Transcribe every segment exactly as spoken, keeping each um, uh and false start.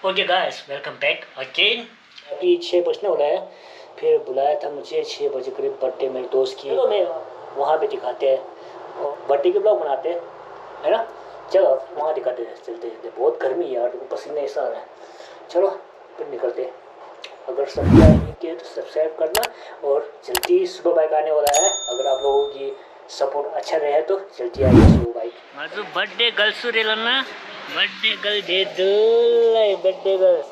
Okay guys, welcome back again. अभी छः बजने वाला है, फिर बुलाया था मुझे छः बजे करीब बर्थडे मेरे दोस्त की। चलो, मैं वहाँ पे दिखाते हैं, बर्थडे के ब्लॉग बनाते हैं, है ना? चलो, वहाँ दिखाते हैं, चलते हैं। बहुत गर्मी है यार, देखो, पसीने ऐसा आ रहा है। चलो, फिर निकलते हैं। अगर सब्सक्राइब नहीं किए तो सब्सक्राइब करना, और जल्दी सुपर बाइक आने वाला है। अगर आप लोगों की सपोर्ट अच्छा रहे तो जल्दी आएगी super bike. ང་ཚོ་བར་ཌེ་གལ་སུ་རེད་ལབ་ན། བར་ཌེ་གལ་རེད་འདུག་ལ། བར་ཌེ་གལ།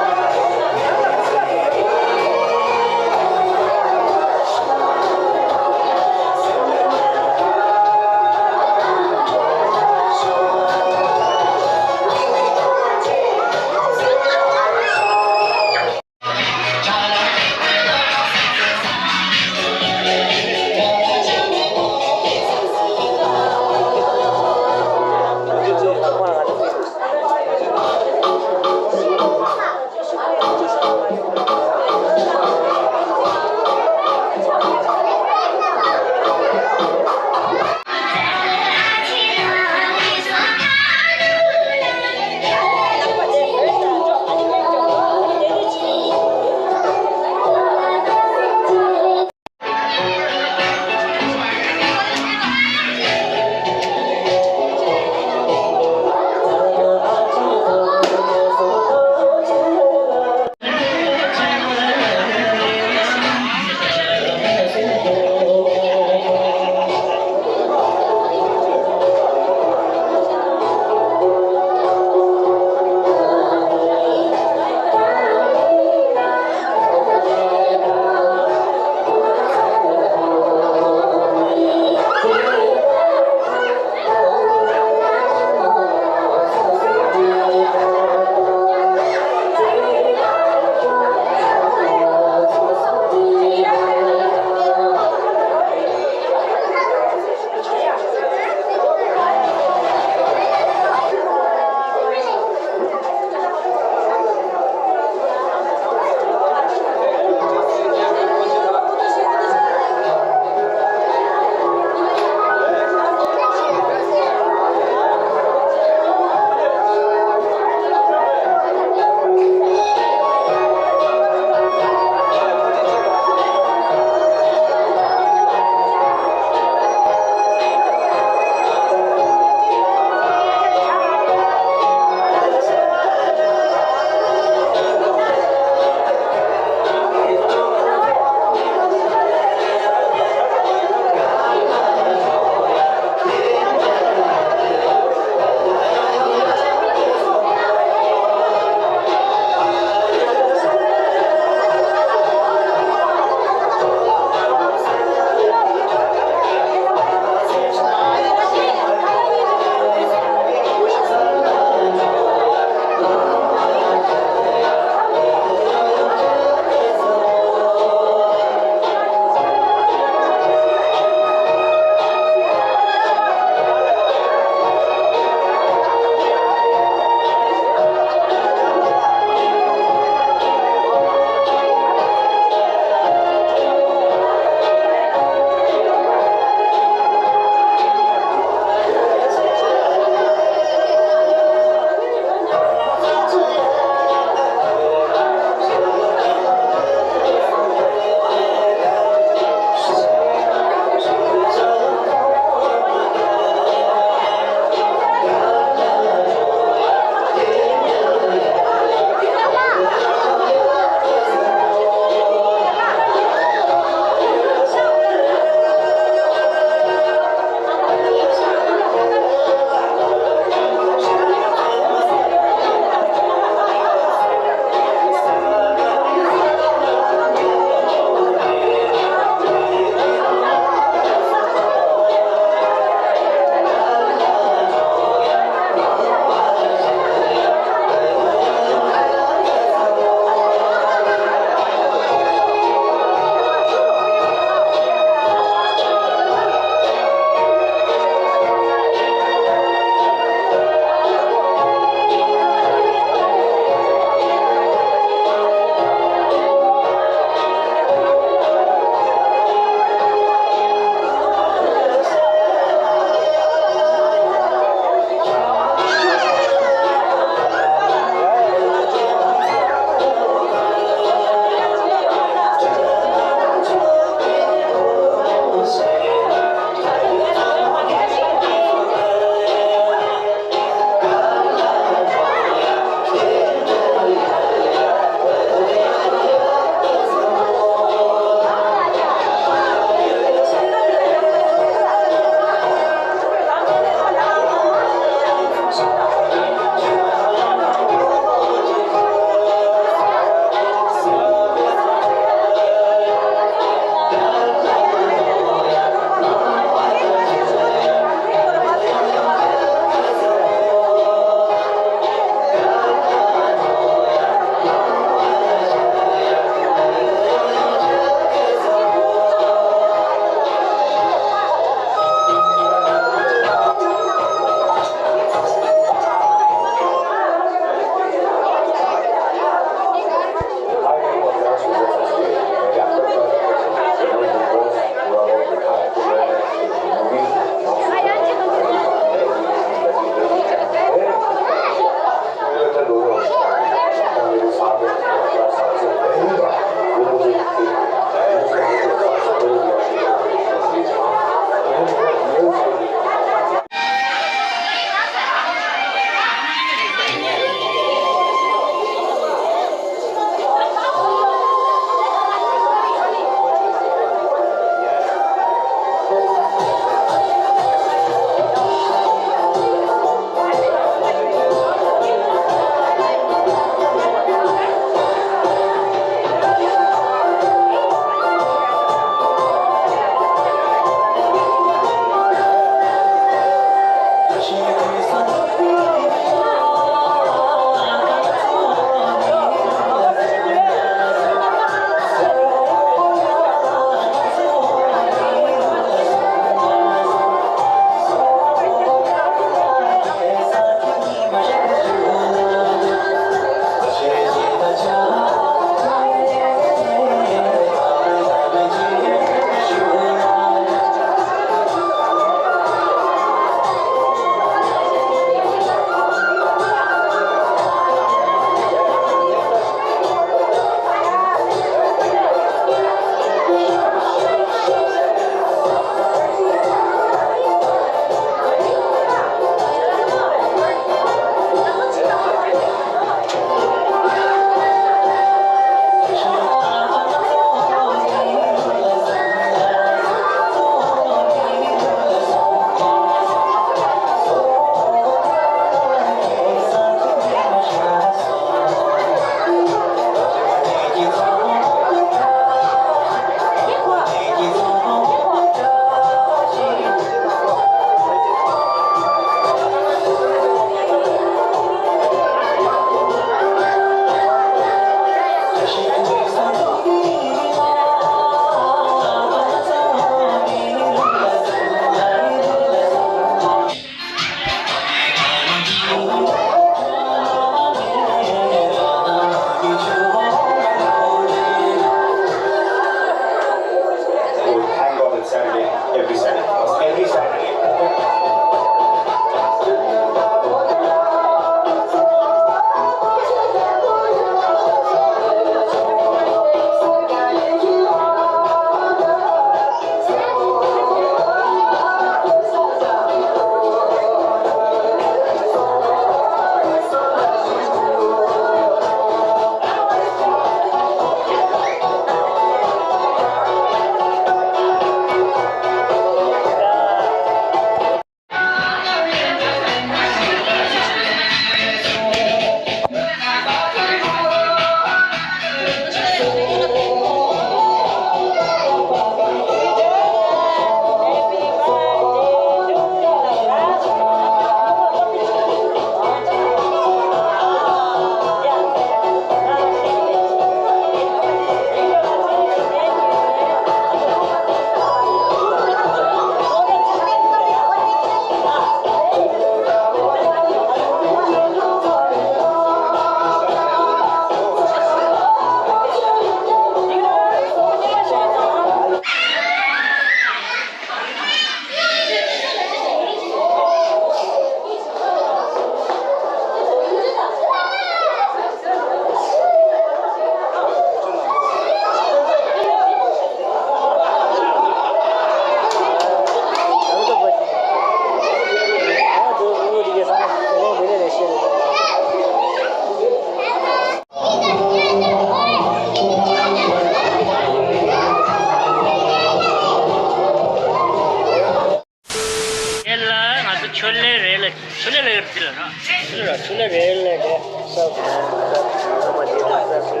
ཆུ་ལས་ལས་ཡོད་ཅི་ལ་ན། ཆུ་ལས་ཆུ་ལས་རེད་ལས་རེད། ས་ས་ས་མ་དེ་ས་ས་ས་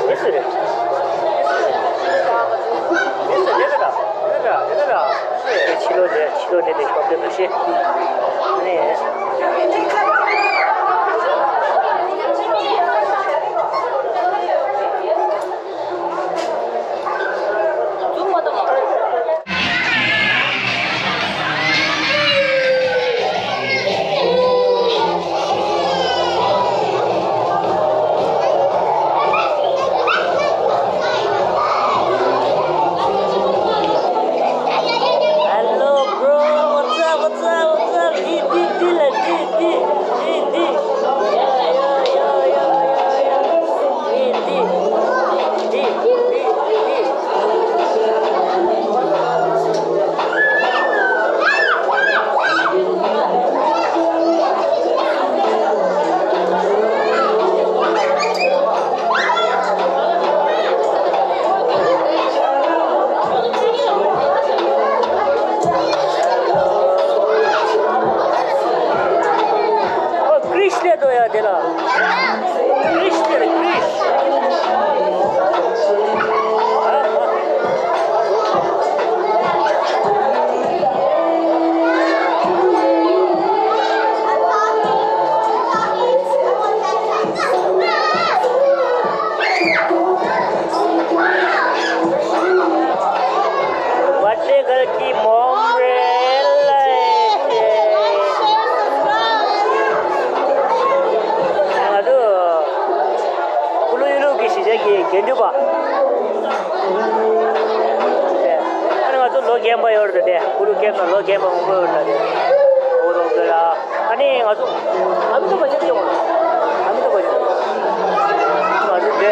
ས་ས་རེད་ཟེར། ཕྱི་ལོགས་དེ་ཕྱི་ལོགས་དེ་དེ་ཤོག་དེ་མ་ཤེས་ནས། Hello, bro. What's up? What's up? What's up? Di, di, di, la, di, di, di, di. Yeah, yeah, yeah, yeah, yeah, yeah. Di, di, di, di, di, di. ཨོ། ཀྲིཤ་ལས་དོ་ཡ་དེ་ལ། ཀྲིཤ་དེ་ལ་ཀྲིཤ། Birthday girl की mom rail ང་ཚོ་ཀུ་ལུ་ཡུ་ལུ་གི་གཞིས་ཆགས་ཀྱི་དགེ་འདུན་པ། ཨ་ནི་ང་ཚོ་ལོ་རྒན་པ་ཡོད་རེད་དེ། ཀུ་ལུ་རྒན་པ་ལོ་རྒན་པ་མང་པོ་ཡོད་རེད་དེ། ཨོ་རོ་གི་ར། ཨ་ནི་ང་ཚོ་ཨ་མི་ཏཱབ་བཅན་སྐྱོང་། ཨ་མི་ཏཱབ་བཅན། ང་ཚོ་དེ་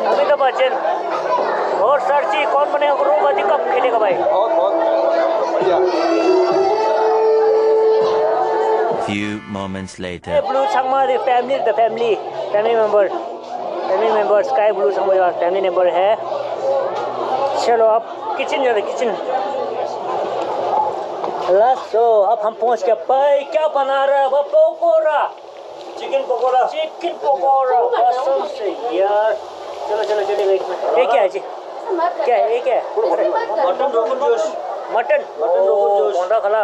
ཨ་མི་ཏཱབ་བཅན། और सर जी, कौन बनेगा गुरु बाजी कब खेलेगा भाई? बहुत, बहुत बढ़िया। Few moments later. Blue ཚང་མ་དེ་family, the family, family member, family member, sky blue ཚང་མ་ཡོད། Family member है। चलो, अब किचन जाते, किचन। लास्ट, so अब हम पहुंच गए। भाई, क्या बना रहा है वो? पकौड़ा। चिकन पकौड़ा। चिकन पकौड़ा, कसम से यार। चलो, चलो, चलो, एक मिनट। ये क्या है जी? क्या है, ये क्या है? मटन रोगन जोश। मटन? मटन रोगन जोश। ओ, कौन सा खाला?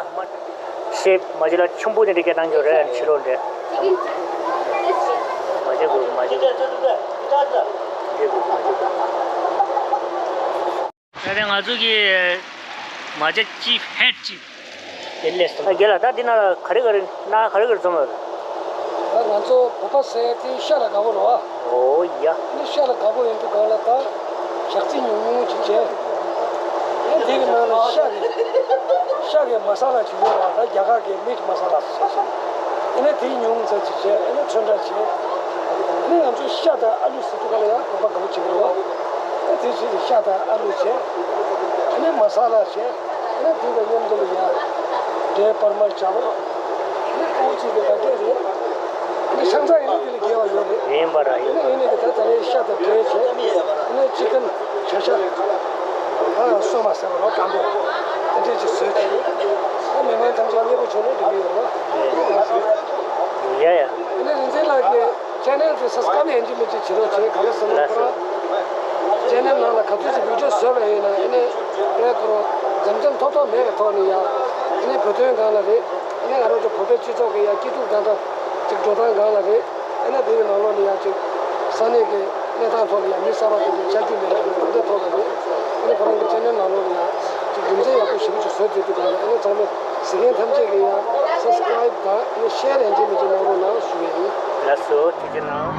शेफ, मजे ला छुम्बू ने देखे टांग जो रहे हैं, छिलो दे। मजे को, मजे को। ये को, मजे को। ད་ལྟ་ང་ཚོ་གི་མ་ཇ་ཅིབ་ཧེད་ཅིབ། དེ་ལས་སོང་། རྒན་ལགས། ད་འདི་ནང་ལ་ག་རེ་ག་རེ་སྣ་ག་རེ་ག་རེ་འཛོམས་ཡོད་རེད། ད་ང་ཚོ་བོད་པ་ཟེར་དེ་ཤ་ལ་དགའ་པོ་རེད་བ། ཨོ་ཡ། ནི་ཤ་ལ་དགའ་པོ་ཡིན་དུས་གང་ལ་ད་ཞག་རྩི་ཉུང་ཉུང་ཅིག་བྱས། ཨེ་དེ་གི་ནང་ལ་ཤ་གི་ཤ་གི་མ་ས་ལ་ཅིག་ཡོད་རེད་བ། ད་རྒྱ་གར་གི་མིཊ་མ་ས་ལ་ཟེར་ཞིག་ཨེ་ནས་དེ་ཉུང་ཙམ་ཅིག་བྱས། ཨེ་ནས་ཚོན་ཁྲ་བྱས། ཨེ་ནས་ང་ཚོ་ཤ་དང་ཨ་ལུ་ཟེར་དུས་གང་ལ་ཡང་བོད་པ་དགའ་པོ་བྱེད་ཀྱི་རེད་བ། ཨེ་དེ་བྱས་ཤ་དང་ཨ་ལུ་བྱས། ཨེ་ནས་མ་ས་ལ་བྱས། ཨེ་ནས་དེ་དང་མཉམ་དུ་ལ་ཡ་འབྲས་སྤར་མར་བྱ་བ། ཨེ་ནས་ཨོ་ཙི་དེ་དང་འབྲས་རེད། ཨེ་ནས་ཆང་ས་ཡིན་ན་དེ་ལ་དགེ་བ་ཡོད་རེད། ཡིན་པ་ར་ཡིན། ཨེ་ནས་ཡིན་ནས་ད་ད་ལས་ཤ་དང་འབྲས་བྱས། ཨེ་ནས་ཅི་ཀན་བྱ་ཤ། ཨ་སོ་མ་ཟེར་བ་རོ་སྐམ་པོ། དེ་འདྲས་ཅིག་བཟོས་ཏེ། ཨ་མི་མང་ཐམས་ཅད་མཉེས་པོ་བྱུང་ན་འགྲིག་གི་ཡོད་རེད་བ། ཡ་ཡ། ཨེ་ནས་རིག་འཛིན་ལགས་ཀྱི་ཆེ་ནལ་དེ་སབ་སི་ཀ་རབ་ཡིན་གཅིག་མིན་གཅིག་བྱེད་རོགས་བྱེད། ག་རེ་ཟེར་ན་ཁོ་རང་ཆེ་ནལ་ནང་ལ་ག་ཚོད་ཅིག་བི་ཌིའོ་བཟོས་པ་ཡིན་ན་ཨེ་ནས་དཔེ་ཁོ་རང་འཛེམ་འཛེམ་ཐོག་ཐོག་མེད་པའི་ཐོག་ནས་ཡ་ཨེ་ནས་བོད་དོན་སྒང་ལ་རེད། ཨེ་ནས་ང་རང་ཚོ་བོད་པའི་སྤྱི་ཚོགས་ཀྱི་ཡ་སྐྱིད་སྡུག་སྒང་ད་ཅིག་འགྲོ་སྟངས་སྒང་ལ་རེད། ཨེ་ནས་དེ་གི་ནང་ལོགས་ནས་ཡ་ཅིག་ས་གནས་ཀྱི་གནས་སྟངས་ཐོག་ལ་ཡ་མི་གསར་པ་དེ་ཚོ་ཆ་རྒྱུས་མེད་ལ་ཡ་ནས་གང་འདྲ་ཐོག་ལ་རེད། ཨེ་ནས་ཁོ་རང་གི་ཆེ་ནལ་ནང་ལོགས་ལ་ཡ་ཅིག་རྒྱུ་མཚན་ཡག་པོ་ཞེ་པོ་ཅིག་བཟོས་བསྡད་འདུག་ག་ལ། ཨེ་ནས་ཚང་མས་གཟིགས་མཁན་ཐམས་ཅད་ཀྱིས་ཡ་སབ་སི་ཀ་རབ་དང་ཨེ་ནས་ཤེར་ཡན་ཆད་མི་བྱེད་གནང་རོགས་གནང་ཞུ་ཡ་ཡིན། ལགས་སོ། ཐུགས་རྗེ་གནང་།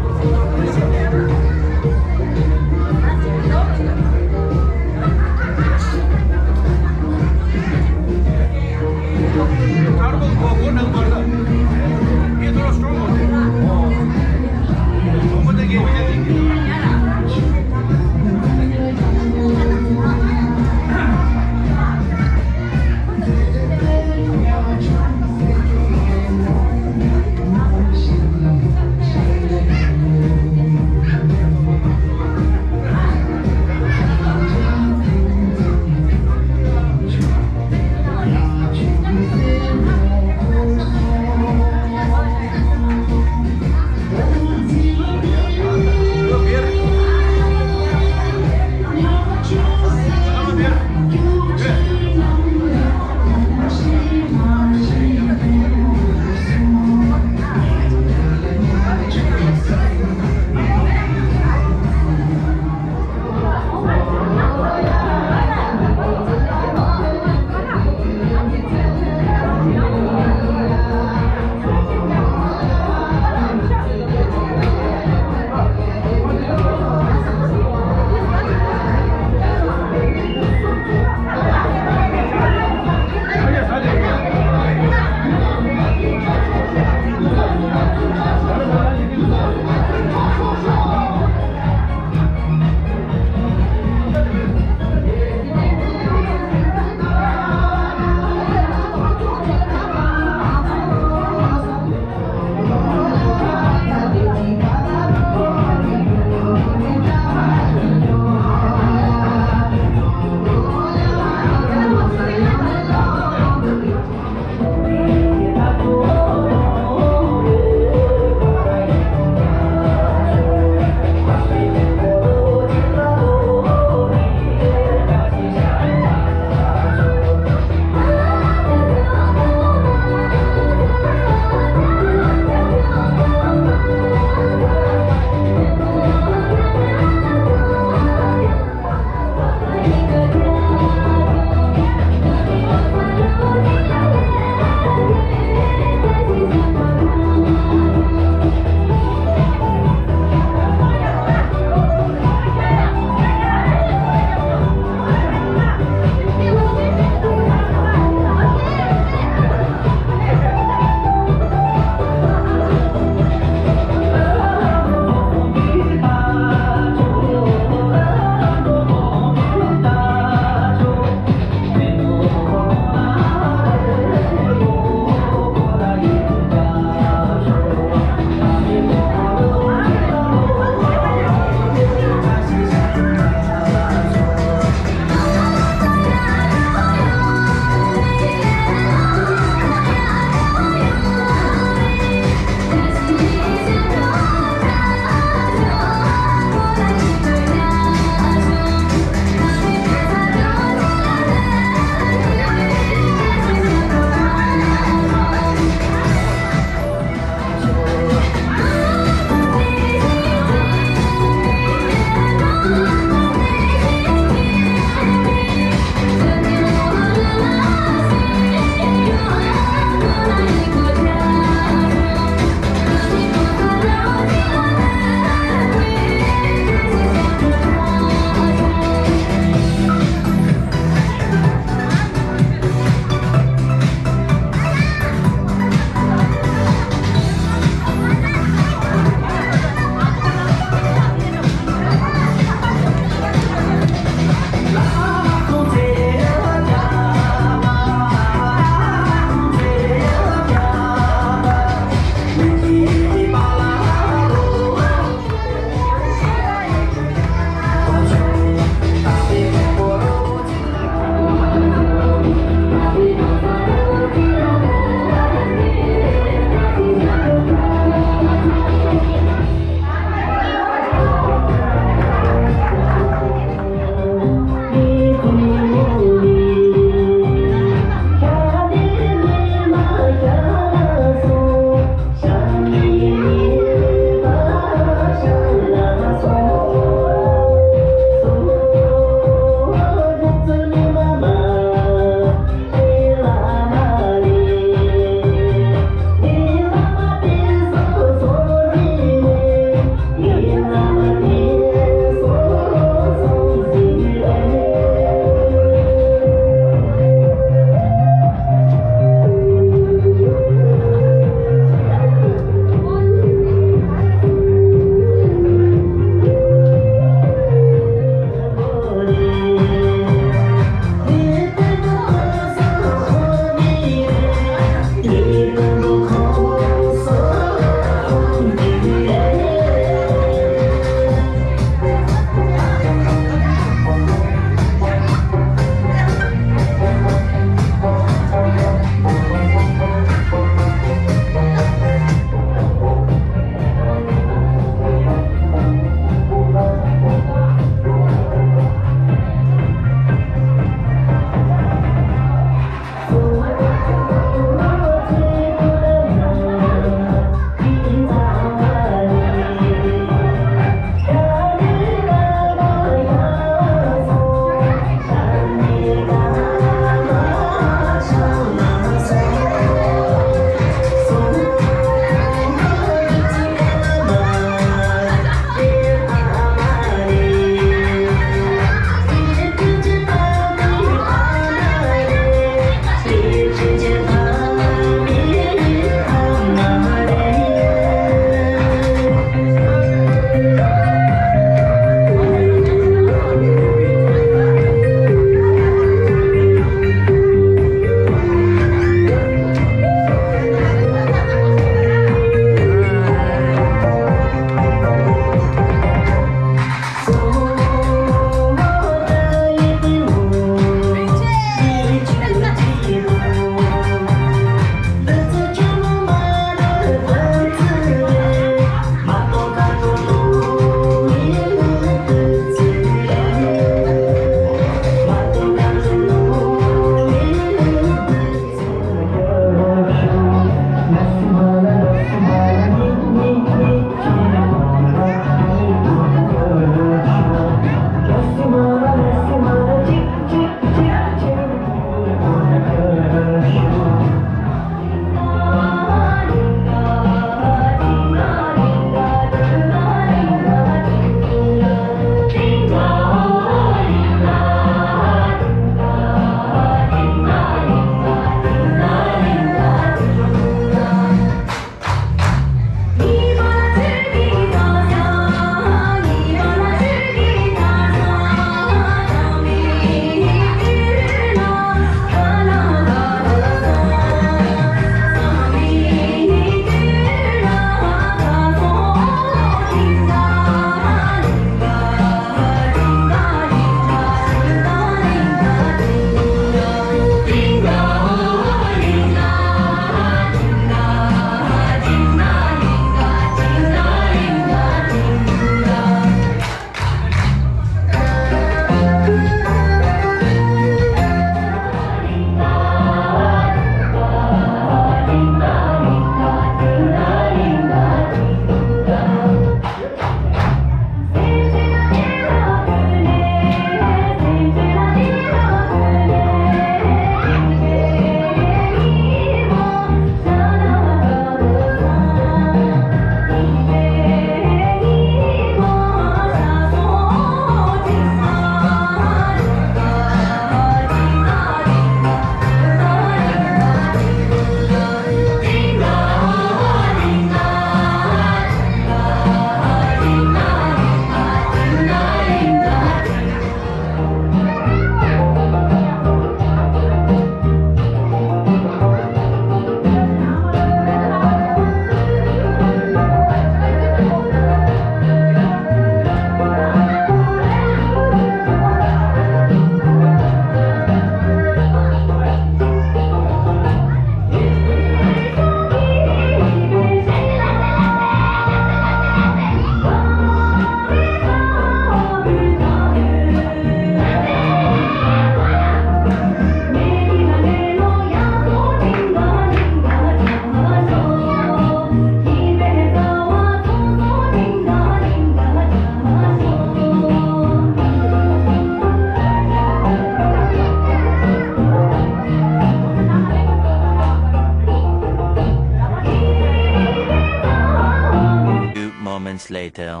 Later.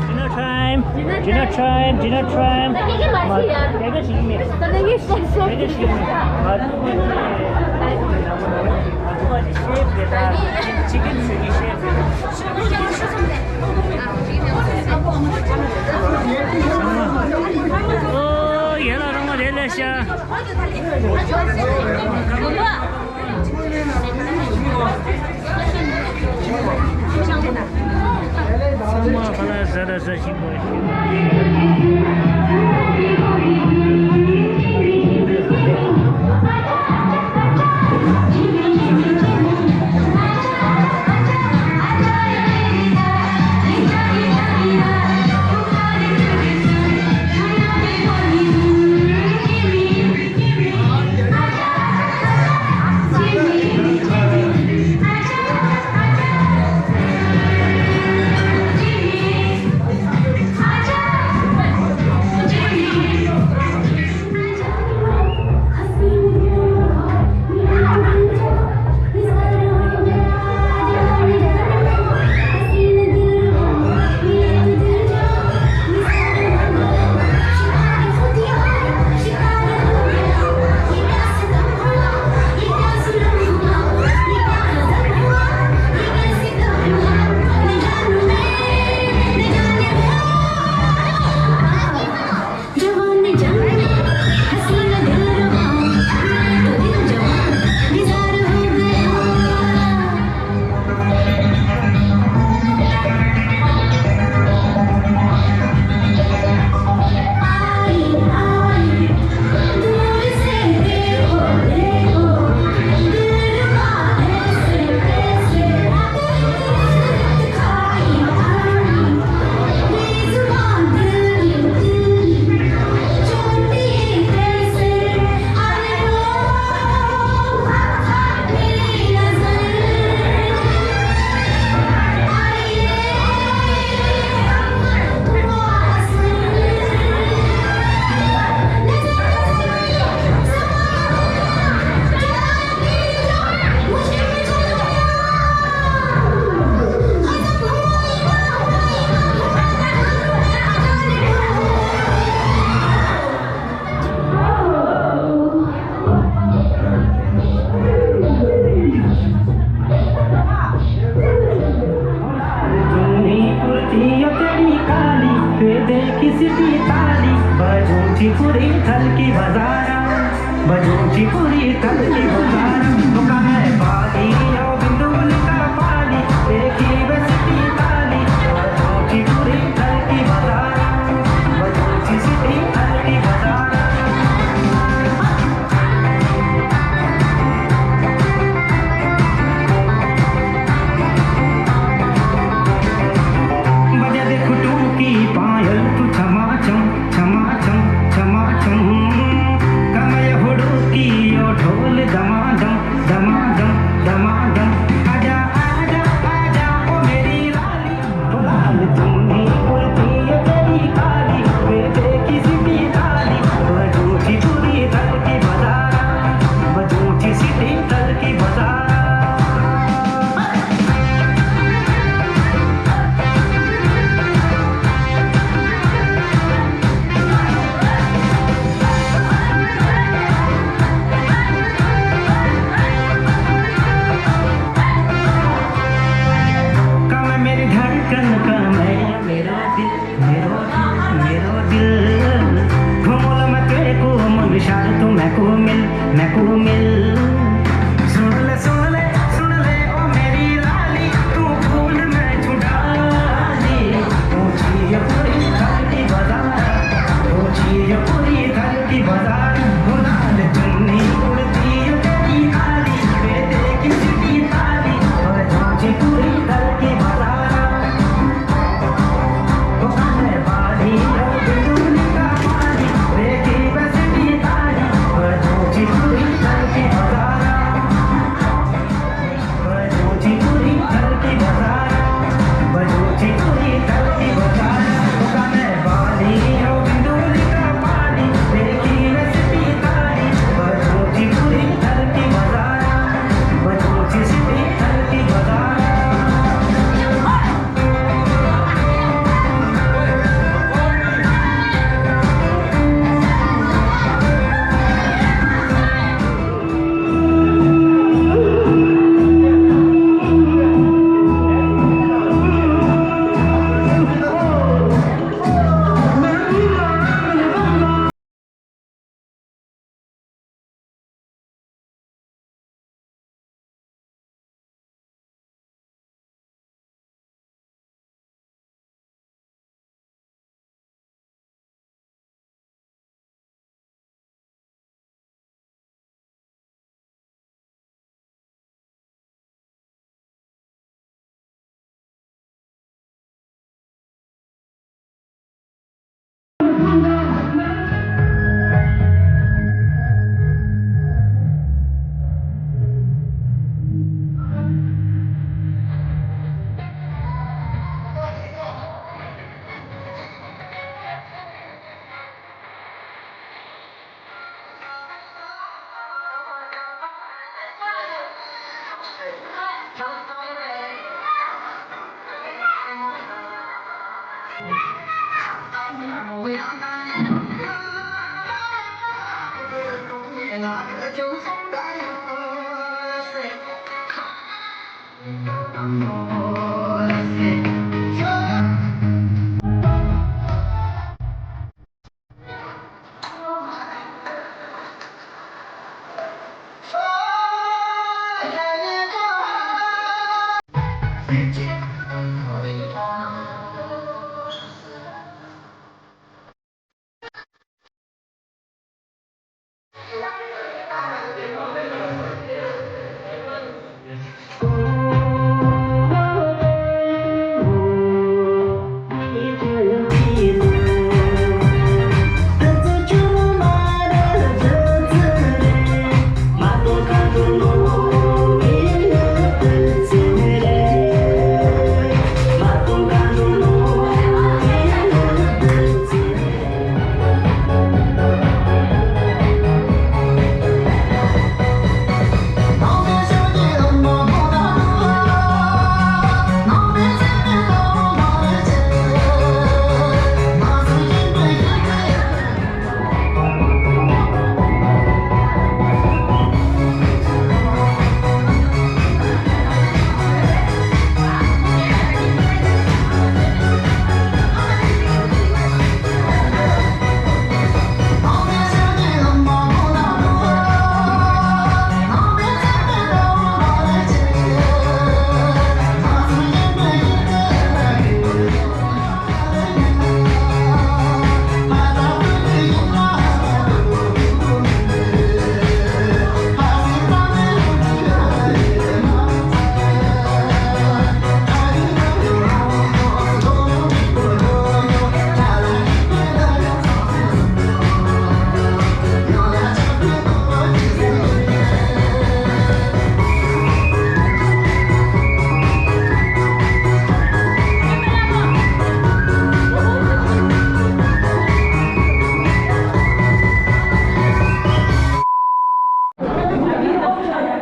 Dinner time. Dinner time. Dinner time. Chicken. ཨོ་ཡ་ལ་རང་མ་རེད་ལས་ཤ། ཚང་མ་ཁ་ལག་ཟ་ར་ཟ་བཞིན་པ།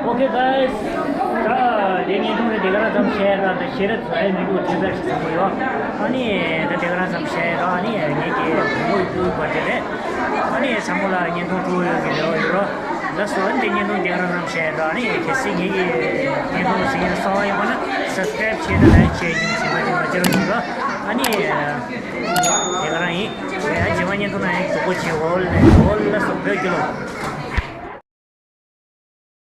Okay, guys. ད་དེ་བརྙན་ཐུང་རེད། དེ་ག་རང་ཙམ་བཤད་ན་ད་ཤེས་རབ་བཟོ་ཡ་མི་འདུག་དྲན་པ་ཞིག་བཟོ་གི་ཡོད། ཨ་ནི་ད་དེ་ག་རང་ཙམ་བཤད་ཡ་ད། ཨ་ནི་ངེད་ཀྱི་བུ་མོ་ཡུ་ཊུབ་པར་དེ་རེད། ཨ་ནི་ཚང་མ་ལ་བརྙན་ཐུང་སྤྲོ་ཡོད་ཀྱི་རེ་བ་ཡོད་རོ། ལགས་སོ། ཨ་ནི་དེ་བརྙན་ཐུང་དེ་ག་རང་ཙམ་བཤད་ཡ་ད། ཨ་ནི་གལ་སྲིད་ངེད་ཀྱི་བརྙན་ཐུང་གཟིགས་མཁན་གསར་པ་ཡོད་པ་ན་སབ་སི་ཀ་རེབ་བྱས་དང་ལའིཀ་བྱས་རྒྱུ་མ་བརྗེད་རོགས་གྱིས་རོ། ཨ་ནི་དེ་ག་རང་ཡིན། ཡ་རྗེས་མ་བརྙན་ཐུང་ནང་ཡང་གྲོགས་པོ་བྱེད། འོ་ལེ་འོ་ལེ། ལགས་སོ། བོད་རྒྱལ་ལོ།